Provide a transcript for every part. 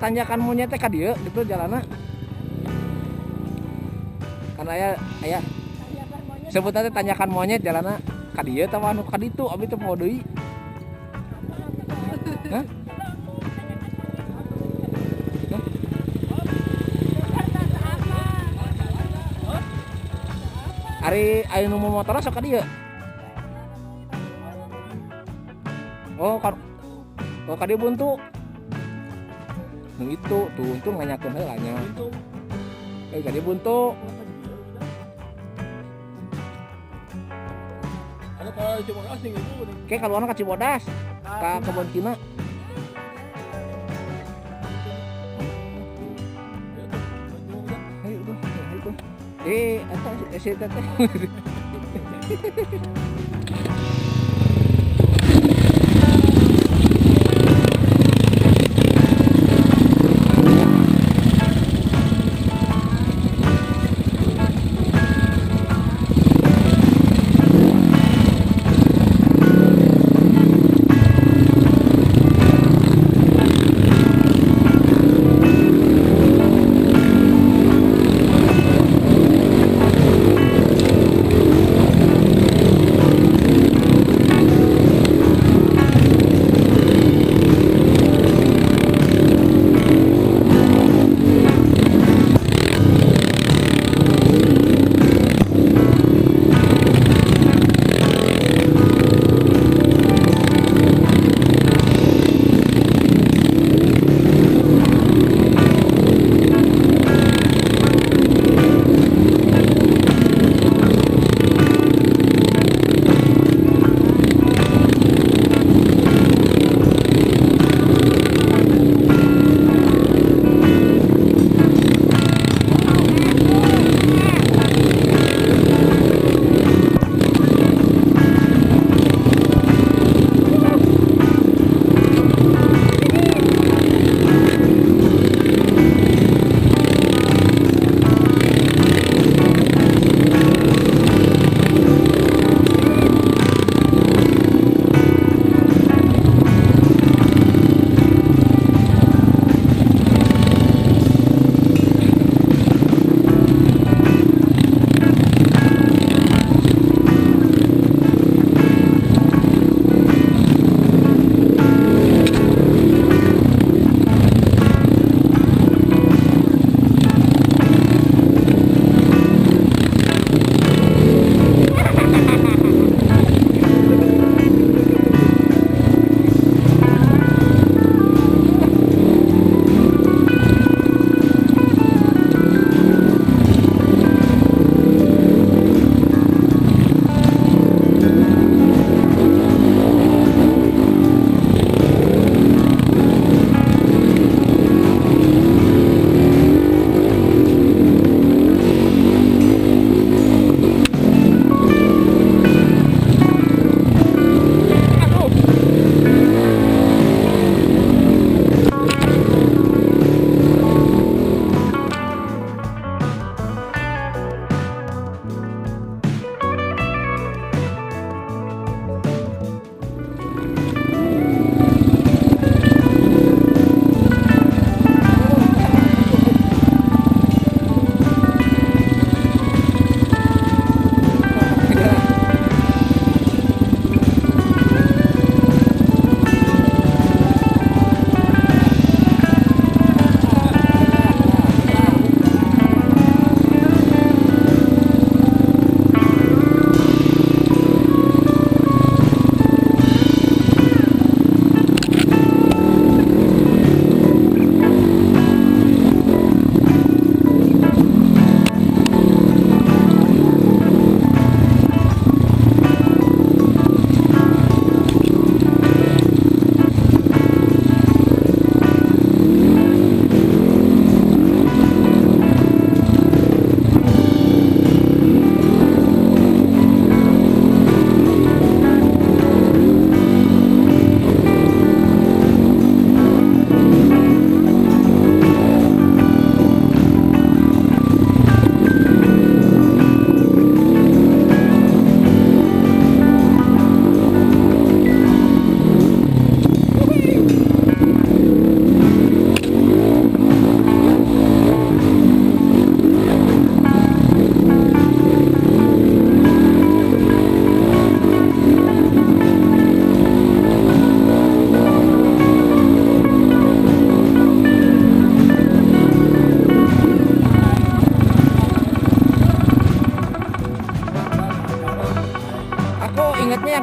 Tanjakan monyet teh ka dieu gitu jalanna. Kan aya aya sebutna teh tanjakan monyet jalanna ka dieu tah anu ka ditu abi teh poho deui. Hah? Ari aya nu motorna sok ka dieu. Oh, oh ka dieu buntu. Nu itu tuh untung nanyakeun heula nya. Eh ka dieu buntu. Anu ka Cibodas ning itu. Ke kaluarna ka Cibodas, ka kebon Cina. Ayo tuh, ayo tuh. Eh, eta si teteh.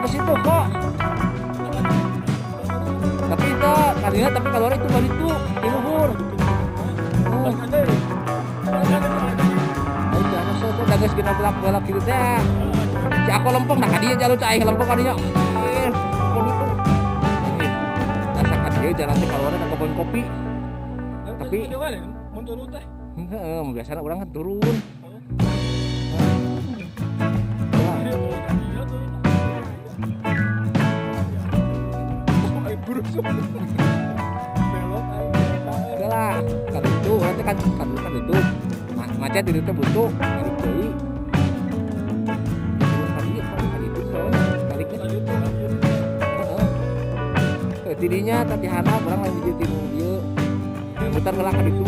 situ kok. Tapi itu kalinya tapi keluar itu baru itu di luhur. Oh. Ayo jangan soto dages kita belak-belak gitu teh. Si aku lempeng nah kadinya jalur cai lempeng kadinya. Kok itu. Asa kadieu jalan teh keluar ke kebun kopi. Tapi mun turun teh. Heeh, biasana urang kan turun. Lah, kalau itu nanti kan kan itu macet di itu butuh balik deui. Tadi itu soalnya baliknya. Heeh. Tidinya tadi hana urang lain di dieu dieu. Muter heula ka ditu.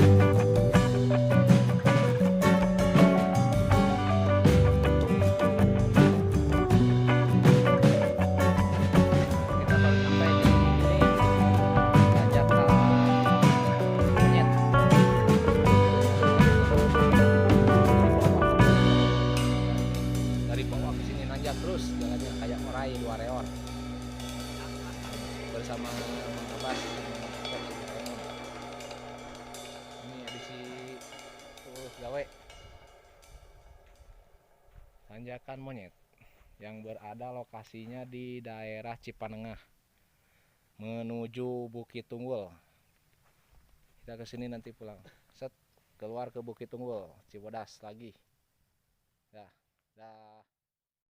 Kita baru nyampe di ini Tanjakan Monyet. Dari bawah ke sini nanjak terus jalannya kayak orai dua reor. Bersama Mang Abbas sama Asep. Ini edisi gawe Tanjakan Monyet yang berada lokasinya di daerah Cipanengah menuju Bukit Tunggul. Kita ke sini nanti pulang. Set keluar ke Bukit Tunggul, Cibodas lagi. Dah, dah.